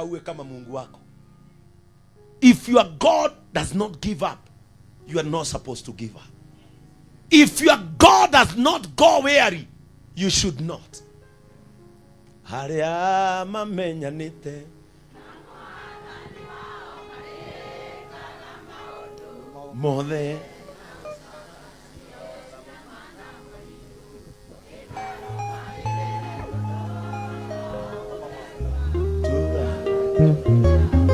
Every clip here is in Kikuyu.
Uwe kama Mungu wako. If your God does not give up, you are not supposed to give up. If your God does not go weary, you should not. Harĩa mamenyanĩte mothe.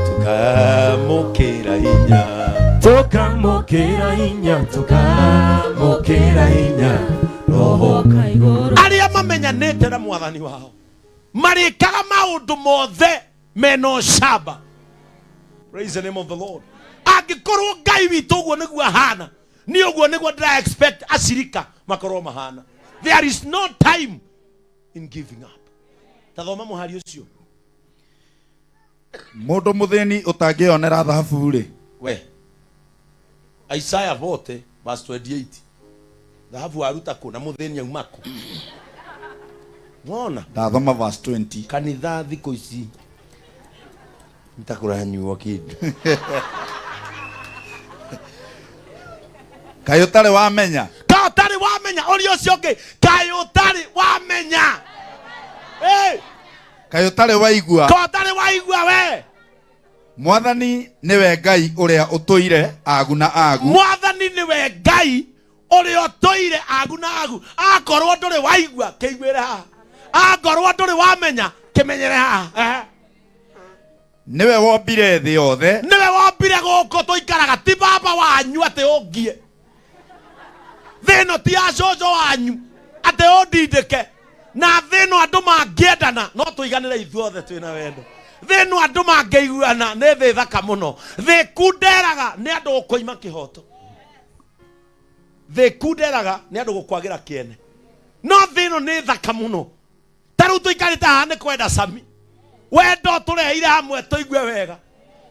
Tukamũkĩra hinya. Tukamũkĩra hinya, tukamũkĩra hinya, roho kaigũrũ. Arĩa mamenyanĩte na mwathani wao marĩkaga maũndũ mothe mena ũcamba. Praise the name of the Lord. Angĩkorwo Ngai witũ ũguo nĩguo ahana, nĩ ũguo nĩguo ndĩra expect acirika makorwo mahana. There is no time in giving up. Tathoma mũhari ũcio. Mũndũ mũthĩni ũtangĩyonera thahabu-rĩ, We Isaiah 40 verse 28. Thahabu waruta kũ na mũthĩni auma kũ? Wona. Ndathoma verse 20. Kanitha thikũ ici nĩtakũranyuo kĩndũ. Kaĩ ũtarĩ wamenya? Kaĩ ũtarĩ wamenya? Ũria ũcio ũngĩ, kaĩ ũtarĩ wamenya? Hey! Kaĩ ũtarĩ waigua? Kaĩ ũtarĩ waigua we? Mwathani nĩwe Ngai ũrĩa ũtũire agu na agu. Mwathani nĩwe Ngai ũrĩa ũtũire agu na agu. Akorwo ndũrĩ waigua, kĩiguĩre haha. Akorwo ndũrĩ wamenya, kĩmenyere haha. Ehe. Nĩwe wombire thĩ yothe. Nĩwe wombire gũkũ tũikaraga, ti baba wanyu atĩ ũngie. Thĩ ĩno ti ya cũcũ wanyu atĩ ũndindĩke. Na thĩ ĩno andũ mangĩendana no tũiganĩre ithuothe twĩna wendo. Thĩ ĩno andũ mangĩiguana nĩ thĩ thaka mũno. Thĩ kunderaga nĩ andũ gũkũima kĩhoto. Thĩ kunderaga nĩ andũ gũkwagĩra kĩene. No thĩ ĩno nĩ thaka mũno. Ta rĩu tũikarĩte haha nĩ kwenda cami. Wendo tũreheire hamwe tũigue wega.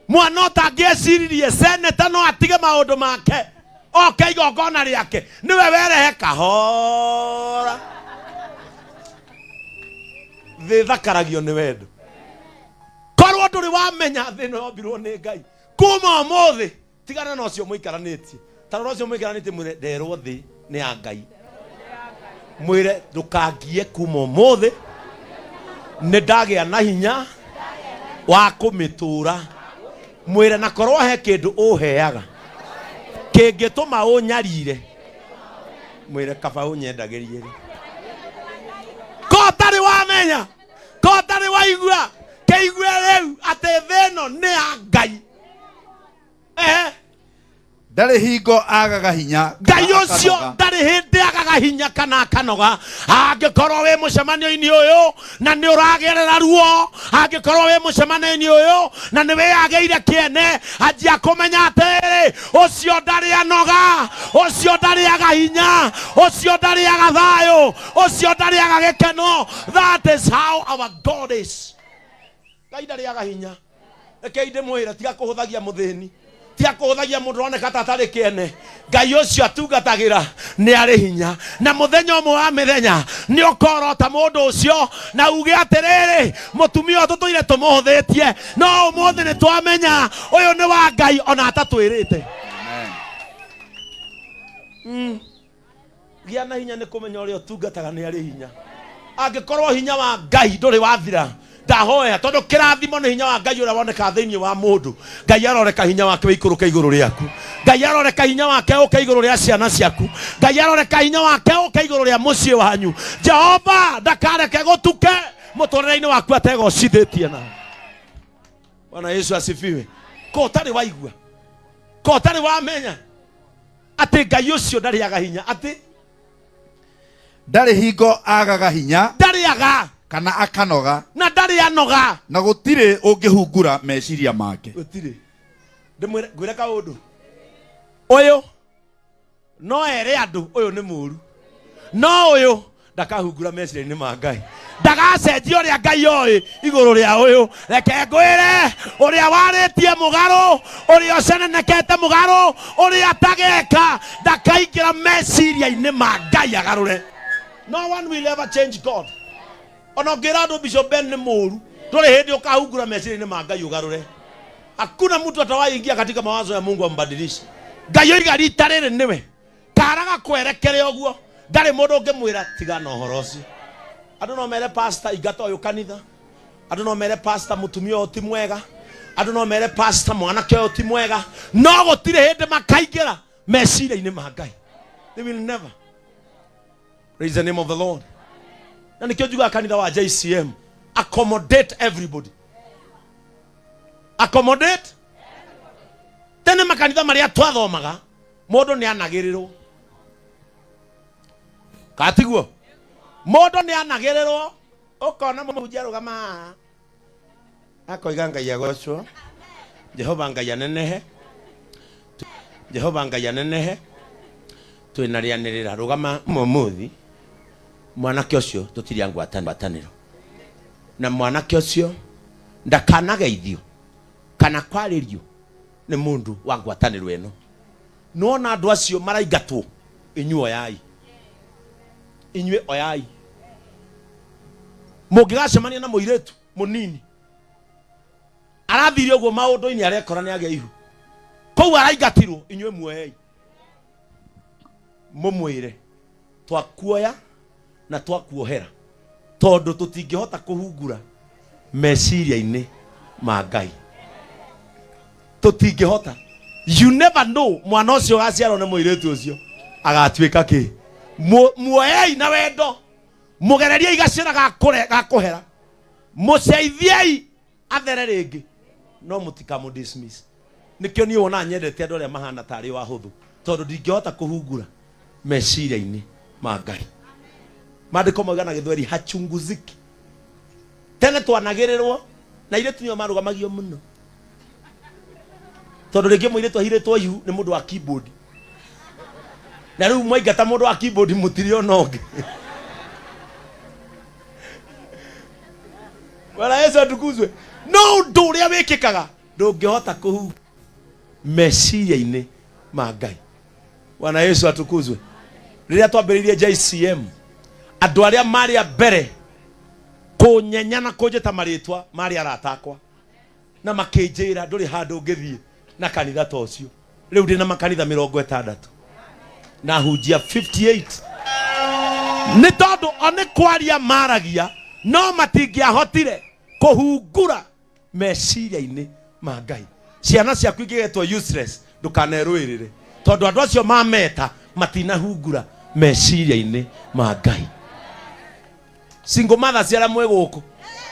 Mwana ũtangĩeciririe seneta no atige maũndũ make oke igongona rĩake, nĩwe werehe kahora. Thĩ thakaragio nĩ wendo. Korwo ndũrĩ wamenya thĩ ĩno yombirwo nĩ Ngai, kuma ũmũthĩ tigana na ũcio mũikaranĩtie. Ta rora ũcio mũikaranĩtie, mwĩre nderwo thĩ nĩ ya Ngai. Mwĩre ndũkangie kuma ũmũthĩ, nĩ ndagĩa na hinya wa kũmĩtũra. Mwĩre na korwo he kĩndũ ũheaga kĩngĩtũma ũnyarire, mwĩre kaba ũnyendagĩrie rĩ. Ko ũtarĩ wamenya, ko ũtarĩ waigua, kĩigue rĩu atĩ thĩ ĩno nĩ ya Ngai. Ehe. Ndarĩ hingo agaga hinya Ngai kana ũcio akanoga. ndarĩ hĩndĩ agaga hinya kana akanoga. Angĩkorwo wĩ mũcemanio-inĩ ũyũ na nĩ ũragerera ruo, angĩkorwo wĩ mũcemanio-inĩ ũyũ na nĩ wĩyagĩire kĩene, anjia kũmenya atĩrĩ, ũcio ndarĩ anoga, ũcio ndarĩ aga hinya, ũcio ndarĩ aga thayũ, ũcio ndarĩ aga gĩkeno. That is how our God is. Ngai ndarĩ aga hinya. Rekei ndĩmwĩre, tiga kũhũthagia mũthĩni, tiga kũhũthagia mũndũ ũroneka ta atarĩ kĩene. Ngai ũcio atungatagĩra nĩ arĩ hinya, na mũthenya ũmwe wa mĩthenya nĩ ũkorota mũndũ ũcio na uge atĩrĩrĩ, mũtumia ũyũ tũtũire tũmũhũthĩtie, no ũmũthĩ nĩ twamenya ũyũ nĩ wa Ngai ona atatwĩrĩte. Amen. Gĩa na hinya nĩ kũmenya ũrĩa ũtungataga nĩ arĩ hinya. Angĩkorwo hinya wa Ngai ndũrĩ wathira, ndahoya tondũ kĩrathimo nĩ hinya wa Ngai ũrĩa wonekaga thĩinĩ wa mũndũ. Ngai aroreka hinya wake wĩikũrũke igũrũ rĩaku. Ngai aroreka hinya wake ũke igũrũ rĩa ciana ciaku. Ngai aroreka hinya wake ũke igũrũ rĩa mũciĩ wanyu. Jehova ndakareke gũtuke mũtũrĩre-inĩ waku ategocithĩtie na. Bwana Yesu asifiwe. Ko ũtarĩ waigua, ko ũtarĩ wamenya atĩ Ngai ũcio ndarĩaga hinya, atĩ Ndarĩ hingo agaga hinya ndarĩaga kana akanoga, na ndarĩ anoga, na gũtirĩ ũngĩhungura meciria make. Gũtirĩ. Ndĩmwĩre, ngwĩre kaũndũ ũyũ no ere andũ ũyũ nĩ mũru, no ũyũ ndakahungura meciria-inĩ ma Ngai, ndagacenjia ũrĩa Ngai oĩ igũrũ rĩa ũyũ. Reke ngwĩre, ũrĩa warĩtie mũgarũ, ũrĩa ũcenenekete mũgarũ, ũrĩa atageka, ndakaingĩra meciria-inĩ ma Ngai agarũre. No one will ever change God. Ona ũngĩra andũ Bishop Ben nĩ mũru, Ndũrĩ hĩndĩ ũkahungura meciria-inĩ ma Ngai ũgarũre. Hakuna mtu atawahi ingia katika mawazo ya Mungu ambadilishe. Ngai oiga rita rĩrĩ nĩwe karaga kwerekere ũguo, ndarĩ mũndũ ũngĩmwĩra tigana ũhoro ũcio. Andũ no mere pastor ingata ũyũ kanitha, andũ no mere pastor mũtumia ũyũ ti mwega, andũ no mere pastor mwanake ũyũ ti mwega, no gũtirĩ hĩndĩ makaingĩra meciria-inĩ ma Ngai. They will never. Praise the name of the Lord. Na nikio njugaga kanitha wa JCM accommodate everybody. Accommodate. Tene makanitha maria twathomaga mundu ni anagirirwo. Katiguo? Mundu ni anagirirwo ukona muhunjia arugama haha akoiga Ngai agocwo, Jehova Ngai anenehe, Jehova Ngai anenehe, twina rĩanĩrĩra rũgama mũmũthi mwanake ũcio tũtirĩ a ngwatanĩro na mwanake ũcio ndakanageithio kana kwarĩrio nĩ mũndũ wa ngwatanĩro ĩno. Nĩwona andũ acio maraingatwo, inyuĩ oyai, inyuĩ oyai. Mũngĩgacemania na mũirĩtu mũnini arathire ũguo maũndũ-inĩ arekora nĩ agĩa ihu kũu araingatirwo, inyuĩ muoyei mũmwĩre twakuoya na twakuohera tondũ tũtingĩhota kũhungura meciria-inĩ ma Ngai, tũtingĩhota. You never know mwana ũcio ũgaciarwo nĩ mũirĩtu ũcio agatuĩka kĩ. Muoyei na wendo, mũgereriei gacĩra ga kũhera, mũceithiei athere rĩngĩ, no mũtikamũ dismiss. Nĩkĩo niĩ wonaga nyendete andũ arĩa mahana tarĩ o ahũthũ, tondũ ndingĩhota kũhungura meciria-inĩ ma Ngai. Maandĩko mauga na Gĩthweri hachunguziki. Tene twanagĩrĩrwo na airĩtu nĩo marũgamagio mũno, tondũ rĩngĩ mũirĩtu ahirĩtwo ihu nĩ mũndũ wa keyboard, na rĩu mwaingata mũndũ wa keyboard mũtirĩ ona ũngĩ. Bwana Yesu atukuzwe. No ũndũ ũrĩa wĩkĩkaga ndũngĩhota kũhu meciria-inĩ ma Ngai. Bwana Yesu atukuzwe. Rĩrĩa twambĩrĩirie JCM, andũ arĩa marĩ a mbere kũnyenya na kũnjĩta marĩtwa marĩ arata akwa, na makĩnjĩra ndũrĩ handũ ũngĩthiĩ na kanitha ta ũcio. Rĩu ndĩ na makanitha 60 na hunjia 58, nĩ tondũ o nĩ kwaria maragia no matingĩahotire kũhungura meciria-inĩ ma Ngai. Ciana ciaku ingĩgetwo useless, ndũkanerũĩrĩre, tondũ andũ acio mameta matinahungura meciria-inĩ ma Ngai. Single mothers arĩa mwĩ gũkũ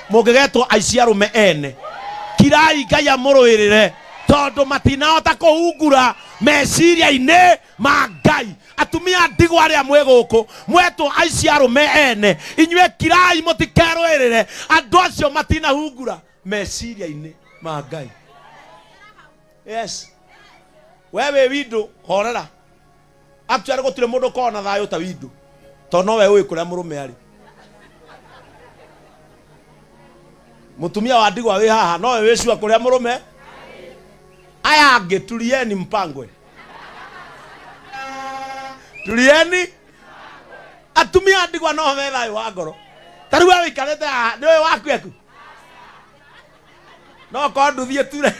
mũngĩgetwo aici arũme ene, kirai Ngai amũrũĩrĩre, tondũ matinahota kũhungura meciria-inĩ ma Ngai. Atumia ndigwa arĩa mwĩ gũkũ mwetwo aici arũme ene, inyuĩ kirai mũtikerũĩrĩre, andũ acio matinahungura meciria-inĩ ma Ngai. Yes, we wĩ windu horera. Actually gũtirĩ mũndũ ũkoragwo na thayũ ta windu, tondũ nowe ũĩ kũrĩa mũrũme arĩ. Mũtumia wa ndigwa wĩ haha nowe wĩ sure kũrĩa mũrũme. Aya angĩ tulieni mpangwe, tulieni. Atumia a ndigwa no me thayũ wa ngoro. Ta rĩu we ũikarĩte haha nĩ ũĩ waku eku, no korwo nduthi ĩture,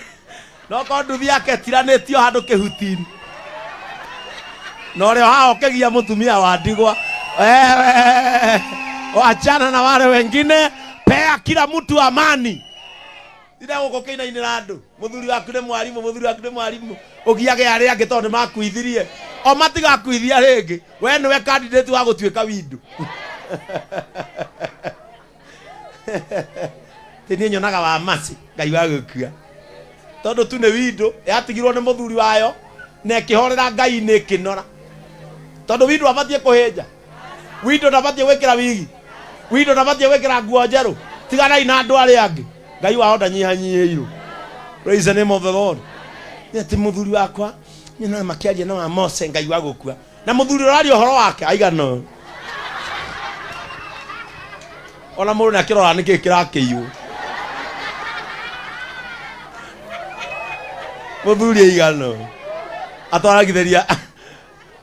no korwo nduthi yake ĩtiranĩtio handũ kĩhuti-inĩ, na ũrĩa haha ũkĩgia mũtumia wa ndigwa, wewe wachana na wale wengine, pea kila mtu amani. Tinde gũkũ kĩinainĩra andũ, mũthuri waku nĩ mwarimũ, mũthuri waku nĩ mwarimũ, ũgiage arĩa angĩ tondũ nĩ makuithirie, o matigakuithia rĩngĩ, we nĩwe candidate wa gũtuĩka windu. Ti niĩ nyonaga wa maci Ngai wa gũkua, tondũ tu nĩ windu yatigirwo nĩ mũthuri wayo na ĩkĩhorera Ngai-inĩ ĩkĩnora, tondũ windu abatiĩ kũhĩnja, windu ndabatiĩ gwĩkĩra wigi, windu ndabatiĩ gwĩkĩra nguo njerũ. Tiganai na andũ arĩa angĩ, Ngai wao ndanyihanyihĩirwo. Praise the name of the Lord. Nĩ atĩ mũthuri wakwa nyonaga makĩaria na wa Mose, Ngai wa gũkua, na mũthuri ũraria ũhoro wake aigana ũũ. Ona mũndũ nĩ akĩrora nĩkĩ kĩrakĩiywo. Mũthuri aigana ũũ atwaragithĩria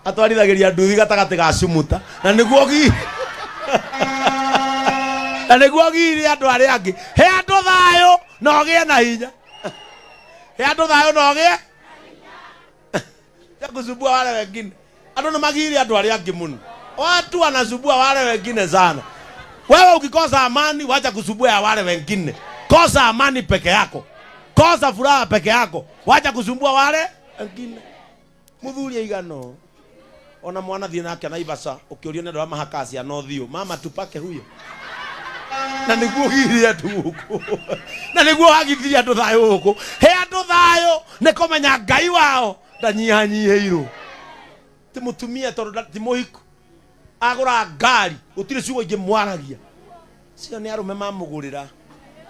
atwarithagĩria nduthi gatagatĩ ga cumuta, na nĩguo gi na nĩguo giri andũ arĩa angĩ he andũ Andũ thayũ na ũgĩe na hinya. He andũ thayũ na ũgĩe ya kusumbua wale wengine. Andũ nĩ magire andũ arĩa angĩ mũno. Watu wanasumbua wale wengine sana. Wewe ukikosa amani, wacha kusumbua ya wale wengine. Kosa amani peke yako, kosa furaha peke yako, wacha kusumbua wale wengine. Muthuri aigano ona mwana thiĩ nake Naivasha, ũkĩũrio nĩ andũ arĩa mahakaga ciana ũthiũ, mama tupake huyo, na nĩguo ũgirire andũ gũkũ, na nĩguo wagithirie andũ thayũ gũkũ. He andũ thayũ nĩ kũmenya Ngai wao ndanyihanyihĩirwo. Ti mũtumia tondũ ti mũhiku, agũra ngari gũtirĩ ciugo ingĩ mwaragia, cio nĩ arũme mamũgũrĩra.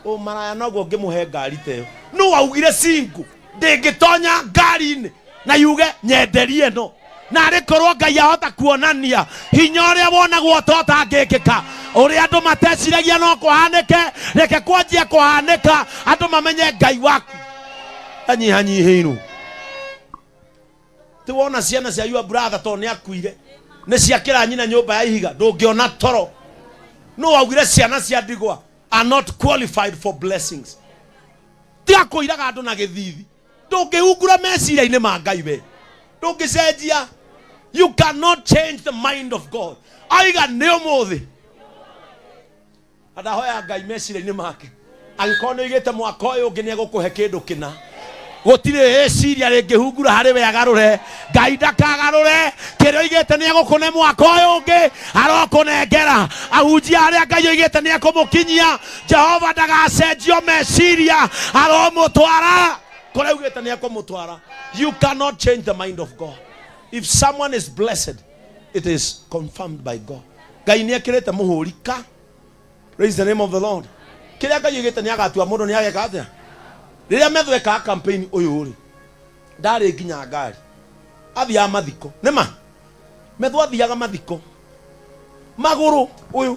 Ũ maraya noguo ngĩmũhe ngari ta ĩyo. Nũ waugire single ndĩngĩtonya ngari-inĩ na yuge nyenderie ĩno? Na arĩ korwo Ngai ahota kuonania hinya ũrĩa wonagwo ta ũtangĩkĩka, ũrĩa andũ mateciragia no kũhanĩke, reke kwanjia kũhanĩka, andũ mamenye Ngai waku anyihanyihĩirwo. Ti wona ciana cia your brother tondũ nĩ akuire nĩ ciakĩra nyina nyũmba ya ihiga, ndũngĩona toro. Nũ waugire ciana cia ndigwa are not qualified for blessings? Tiga kũiraga andũ na gĩthithi. Ndũngĩhungura meciria-inĩ ma Ngai, we ndũngĩcenjia. You cannot change the mind of God. Aiga nĩ ũmũthĩ ndahoya Ngai meciria-inĩ make, angĩkorwo nĩ oigĩte mwaka ũyũ ũngĩ nĩ egũkũhe kĩndũ kĩna, gũtirĩ ĩciria rĩngĩhungura harĩ we agarũre. Ngai ndakagarũre kĩrĩa oigĩte nĩ egũkũne mwaka ũyũ ũngĩ, arokũnengera. Ahunjia arĩa Ngai oigĩte nĩ ekũmũkinyia, Jehova ndagacenjio meciria, aromũtwara kũrĩa augĩte nĩ ekũmũtwara. You cannot change the mind of God. If someone is blessed, it is confirmed by God. Ngai nĩ ekĩrĩte mũhũri ka. Praise the name of the Lord. Kĩrĩa Ngai oigĩte nĩ agatua mũndũ nĩ ageka atĩa? Rĩrĩa metho ekaga campaign ũyũ rĩ, ndarĩ nginya ngari, athiaga mathiko. Nĩma metho athiaga mathiko magũrũ. Ũyũ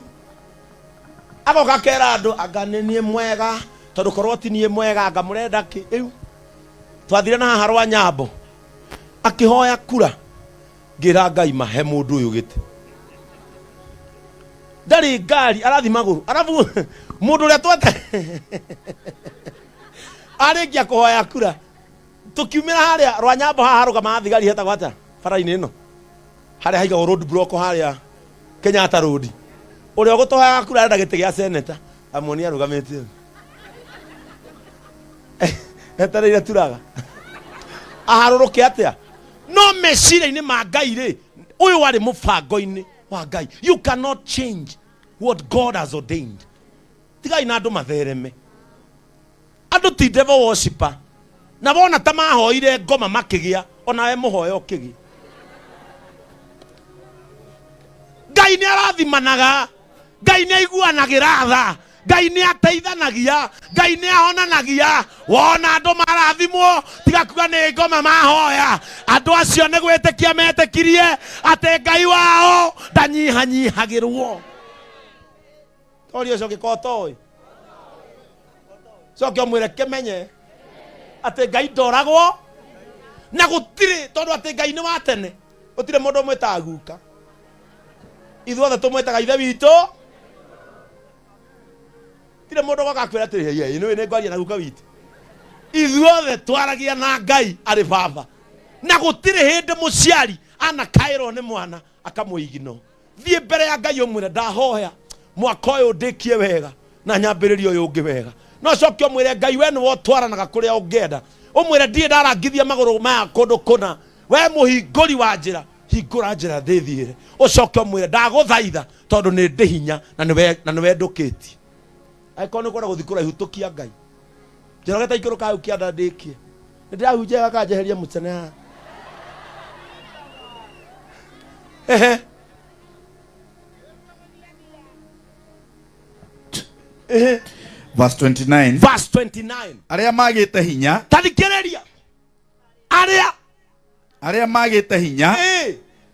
agoka akera andũ, anga nĩ niĩ mwega, tondũ korwo ti niĩ mwega anga mũrenda kĩ. Rĩu twathire na haha rwa nyambo akĩhoya kura, ngĩra Ngai mahe mũndũ ũyũ gĩtĩ. Ndarĩ ngari, arathi magũrũ. Arabu mũndũ ũrĩa twete arĩkia kũhoya kura, tũkiumĩra harĩa rwa nyambo, haha harũgamaga thigari, hetagwo atĩa bara-inĩ ĩno harĩa haigagwo road block harĩa Kenyatta Road, ũrĩa ũgũtũhoyaga kura arenda gĩtĩ gĩa seneta, amuonia arũgamĩte etereire turaga aharũrũke atĩa. No meciria-inĩ ma Ngai rĩ, ũyũ warĩ mũbango-inĩ wa Ngai. You cannot change what God has ordained. Tigai na andũ mathereme. Andũ ti devil worshiper, na wona ta mahoire ngoma makĩgĩa, onawe mũhoe ũkĩgĩa. Ngai nĩ arathimanaga, Ngai nĩ aiguanagĩra tha, Ngai nĩ ateithanagia, Ngai nĩ ahonanagia. Wona andũ marathimwo, tiga kuga nĩ ngoma mahoya. Andũ acio nĩ gwĩtĩkia metĩkirie atĩ Ngai wao ndanyihanyihagĩrwo. Toria ũcio ũngĩkorwo toĩ, coke ũmwĩre kĩmenye atĩ Ngai ndoragwo na gũtirĩ, tondũ atĩ Ngai nĩ wa tene. Gũtirĩ mũndũ ũmwĩtaga guka, ithuothe tũmwĩtaga ithe witũ. Tirĩ mũndũ ũgoka akwĩra atĩrĩ, "Hey, nĩ nĩ ngwaria na guka witũ." Ithuothe twaragia na Ngai arĩ baba, na gũtirĩ hĩndĩ mũciari anakaĩrwo nĩ mwana akamũigino. Thiĩ mbere ya Ngai ũmwĩre, ndahoya mwaka ũyũ ndĩkie wega na nyambĩrĩrie ũyũ ũngĩ wega. No coke ũmwĩre, Ngai, we nĩwe ũtwaranaga kũrĩa ũngĩenda. Ũmwĩre, ndirĩ ndarangithia magũrũ maya kũndũ kũna, we mũhingũri wa njĩra, hingũra njĩra ndĩthiĩre. Ũcoke ũmwĩre, ndagũthaitha tondũ nĩ ndĩ hinya na nĩwe ndũkĩtie. Angĩkorwo nĩ ũkwenda gũthiĩ kũraihu, tũkia Ngai. Njoroge ta ikũrũka hau kĩanda ndĩkie, nĩ ndĩrahunjia gakanjeheria mũcene haha. Ehe. Ehe. Verse 29. Verse 29. Arĩa magĩte hinya. Tathikĩrĩria arĩa Arĩa magĩte hinya,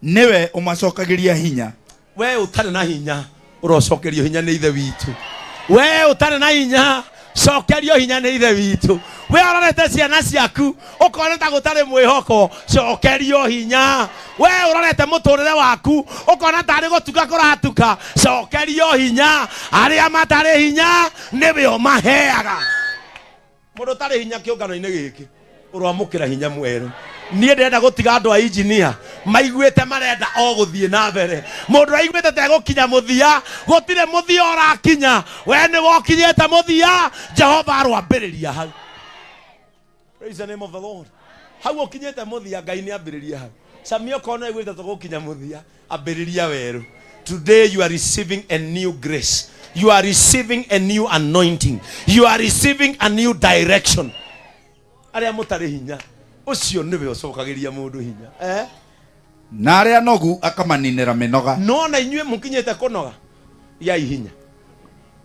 nĩwe ũmacokagĩria hinya. We ũtarĩ na hinya, ũrocokerio hinya nĩ Ithe witũ. We ũtarĩ na hinya, cokerio hinya nĩ Ithe witũ. We ũrorete ciana ciaku ũkona ta gũtarĩ mwĩhoko, cokerio hinya. We ũrorete mũtũrĩre waku ũkona tarĩ gũtuka kũratuka, cokerio hinya. Arĩa matarĩ hinya nĩwe ũmaheaga. Mũndũ ũtarĩ hinya kĩũngano-inĩ gĩkĩ ũroamũkĩra hinya mwerũ. Niĩ ndĩrenda gũtiga andũ a injinia maiguĩte marenda o gũthiĩ na mbere. Mũndũ aiguĩte ta egũkinya mũthia, gũtirĩ mũthia ũrakinya. We nĩ wokinyĩte mũthia, Jehova aroambĩrĩria hau. Praise the name of the Lord. Hau ũkinyĩte mũthia, Ngai nĩ ambĩrĩria hau. Samia okorwo nĩ aiguĩte tũgũkinya mũthia, ambĩrĩria werũ. Today you are receiving a new grace. You are receiving a new anointing. You are receiving a new direction. Arĩa mũtarĩ hinya, ũcio nĩwe ũcokagĩria mũndũ hinya. Eh? Na arĩa anogu akamaninĩra mĩnoga. No na inyuĩ mũkinyĩte kũnoga, gĩai hinya.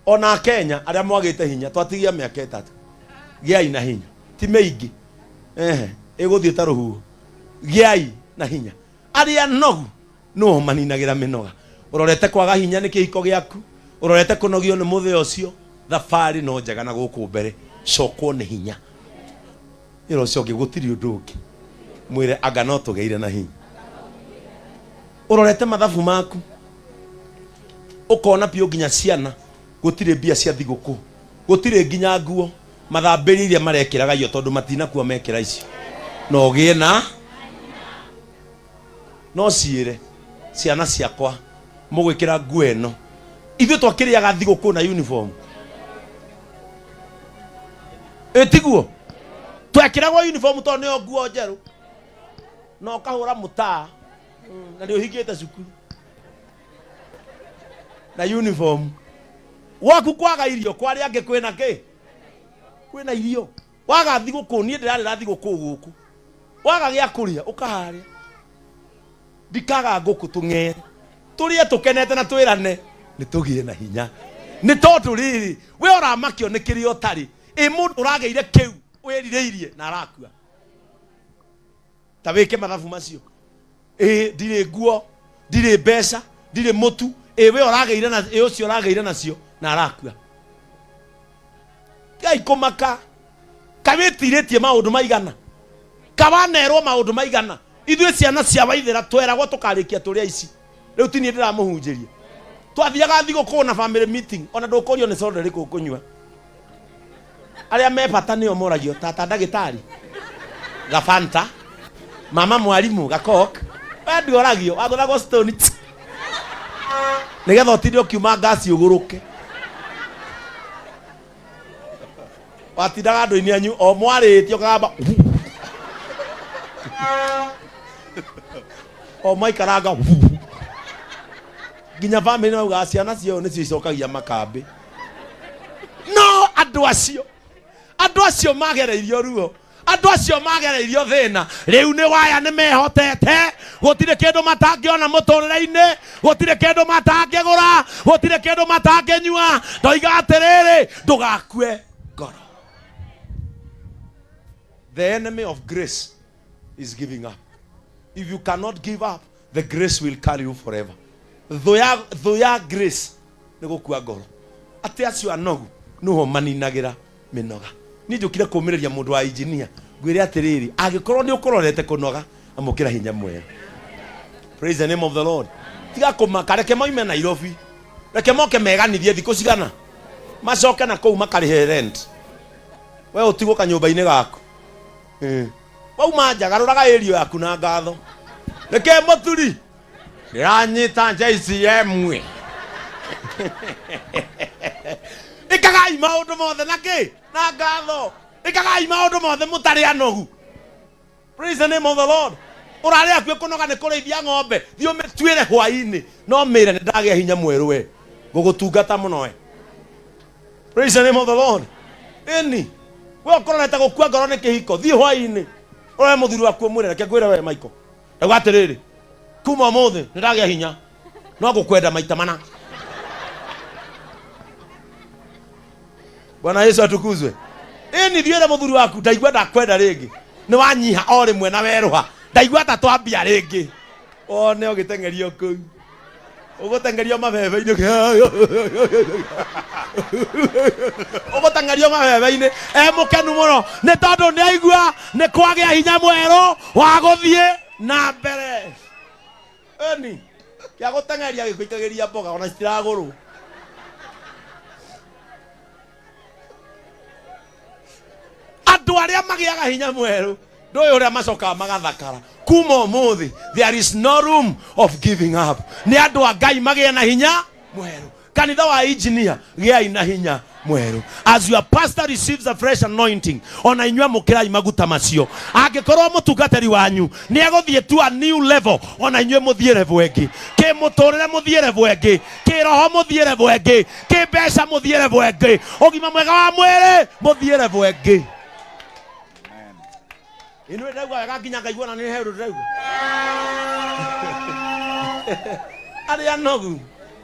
Ona Kenya arĩa mwagĩte hinya, twatigia mĩaka 3. Gĩai na hinya. Ti mĩingĩ. Ehe, ĩgũthiĩ ta rũhuho. Gĩai na hinya. Arĩa nogu nĩo maninagĩra mĩnoga. Ũrorete kwaga hinya nĩ kĩhiko gĩaku, ũrorete kũnogio nĩ mũthĩ ũcio, thabarĩ no njega na gũkũ mbere, cokwo nĩ hinya. Ĩra ũcio ũngĩ gũtirĩ ũndũ ũngĩ, mwĩre anga no tũgĩire na hinya. Ũrorete mathabu maku, ũkona biũ nginya ciana gũtirĩ mbia cia thigũkũ, gũtirĩ nginya nguo, mathambĩrie iria marekĩraga iyo tondũ matinakua mekĩra icio. Na ũgĩe na no ciĩre ciana ciakwa mũgwĩkĩra nguo ĩno. Ithuĩ twakĩrĩaga thigũkũ na uniform. Ĩtiguo? Twekĩragwo uniform tondũ nĩyo nguo njerũ. Na ũkahũra mũtaa na nĩ ũhingĩte cukuru na uniform. Gwaku kwaga irio, kwa arĩa angĩ kwĩna kĩ? Kwĩna irio. Waga thigũkũ, niĩ ndĩrarĩra thigũkũ gũkũ. Waga gĩa kũrĩa, ũkaharĩa. Ndikaga ngũkũ tũng'ere. Tũrĩe tũkenete na twĩrane, nĩ tũgĩe na hinya. Nĩ tondũ rĩrĩ, we ũramakio nĩ kĩrĩa ũtarĩ. Ĩ mũndũ ũragĩire kĩu wĩrirĩirie na arakua. Ta wĩke mathabu macio. Ĩ ndirĩ nguo, ndirĩ mbeca, ndirĩ mũtu. Ĩ we ũragĩire na, ĩ ũcio ũragĩire nacio na arakua. Tigai kũmaka. Kawĩtirĩtie maũndũ maigana. Kawanerwo maũndũ maigana. Ithuĩ ciana cia Waithera tweragwo tũkarĩkia tũrĩ aici. Rĩu ti niĩ ndĩramũhunjĩria. Twathiaga thigũkũ na family meeting, ona ndũkũrio nĩ soda ĩrĩkũ ũkũnyua. Arĩa me bata nĩo moragio, tata ndagĩtarĩ, gabanta, mama mwarimũ, gakok. We ndũoragio, wagũthagwo stone tsk. Nĩgetha ũtinde ũkiuma ngasi ũgũrũke. Watindaga andũ-inĩ anyu o mwarĩtie ũkagamba o maikaranga nginya family maugaga ciana ciao nĩcio icokagia makambĩ. No andũ acio magereirio ruo, andũ acio magereirio thĩna, rĩu nĩ waya nĩ mehotete, gũtirĩ kĩndũ matangĩona mũtũrĩre-inĩ, gũtirĩ kĩndũ matangĩgũra, gũtirĩ kĩndũ matangĩnyua. Ndoiga atĩrĩrĩ, ndũgakue ngoro. The enemy of grace is giving up. If you cannot give up, the grace will carry you forever. Thũ ya grace nĩ gũkua ngoro. Atĩ acio anogu nĩho maninagĩra mĩnoga. Niĩ njũkire kũũmĩrĩria mũndũ wa engineer, ngwĩre atĩrĩrĩ, angĩkorwo nĩ ũkũrorete kũnoga, amũkĩra hinya mwerũ. Praise the name of the Lord. Tiga kũmaka, reke moime Nairobi, reke moke meganithie thikũ cigana, macoke na kũu makarĩhe rent. We ũtigwo kanyũmba-inĩ gaku. Wauma nja, garũraga area yaku na ngatho. Reke mũturi, ndĩranyita JCM. Ĩkagai maũndũ mothe na kĩ? Na ngatho. Ĩkagai maũndũ mothe mũtarĩ anogu. Praise the name of the Lord. Ũrarĩ hakuhĩ kũnoga nĩ kũrĩithia ng'ombe, thiĩ ũmĩtuĩre hwaĩ-inĩ, no mĩre nĩ ndagĩa hinya mwerũ we. Ngũgũtungata mũno we. Praise the name of the Lord. Ĩni, we ũkũrorete gũkua ngoro nĩ kĩhiko, thiĩ hwaĩ-inĩ. Ũrore mũthuri waku ũmwĩre, reke ngwĩre we Michael. Ndauga atĩrĩrĩ, kuma ũmũthĩ nĩ ndagĩa hinya, no ngũkwenda maita mana. Bwana Yesu atukuzwe. Ĩni thiĩ ũre mũthuri waku, ndaigua ndakwenda rĩngĩ. Nĩ wanyiha o rĩmwe na werũha. Ndaigua ta twambia rĩngĩ. One ũgĩteng'erio kũu. Ũgũteng'erio mabebe-inĩ. Ũgũteng'erio mabebe-inĩ e mũkenu mũno nĩ tondũ nĩ aigua nĩ kwagĩa hinya mwerũ wa gũthiĩ na mbere. Eni kĩa gũteng'eria gĩkũikagĩria mboga ona citiragũrwo. Andũ arĩa magĩaga hinya mwerũ ndũĩ ũrĩa macokaga magathakara. Kuma ũmũthĩ there is no room of giving up. Nĩ andũ a Ngai magĩe na hinya mwerũ. Kanitha wa engineer, gĩai na hinya mwerũ. As your pastor receives a fresh anointing, ona inyuĩ amũkĩrai maguta macio. Angĩkorwo mũtungatĩri wanyu nĩ egũthiĩ to a new level, ona inyuĩ mũthiĩ level ĩngĩ. Kĩmũtũrĩre mũthiĩ level ĩngĩ, kĩroho mũthiĩ level ĩngĩ, kĩmbeca mũthiĩ level ĩngĩ, ũgima mwega wa mwĩrĩ mũthiĩ level ĩngĩ. Ĩno ndĩraigua wega nginya ngaigua na nĩ he ũndũ ndĩraigua. Arĩa nogu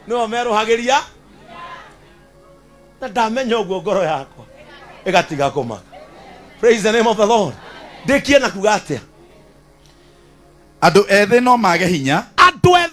nĩo merũhagĩria, na ndamenya ũguo ngoro yakwa ĩgatiga kũmaka. Praise the name of the Lord. Ndĩkie na kuga atĩa? Andũ ethĩ no mage hinya. Andũ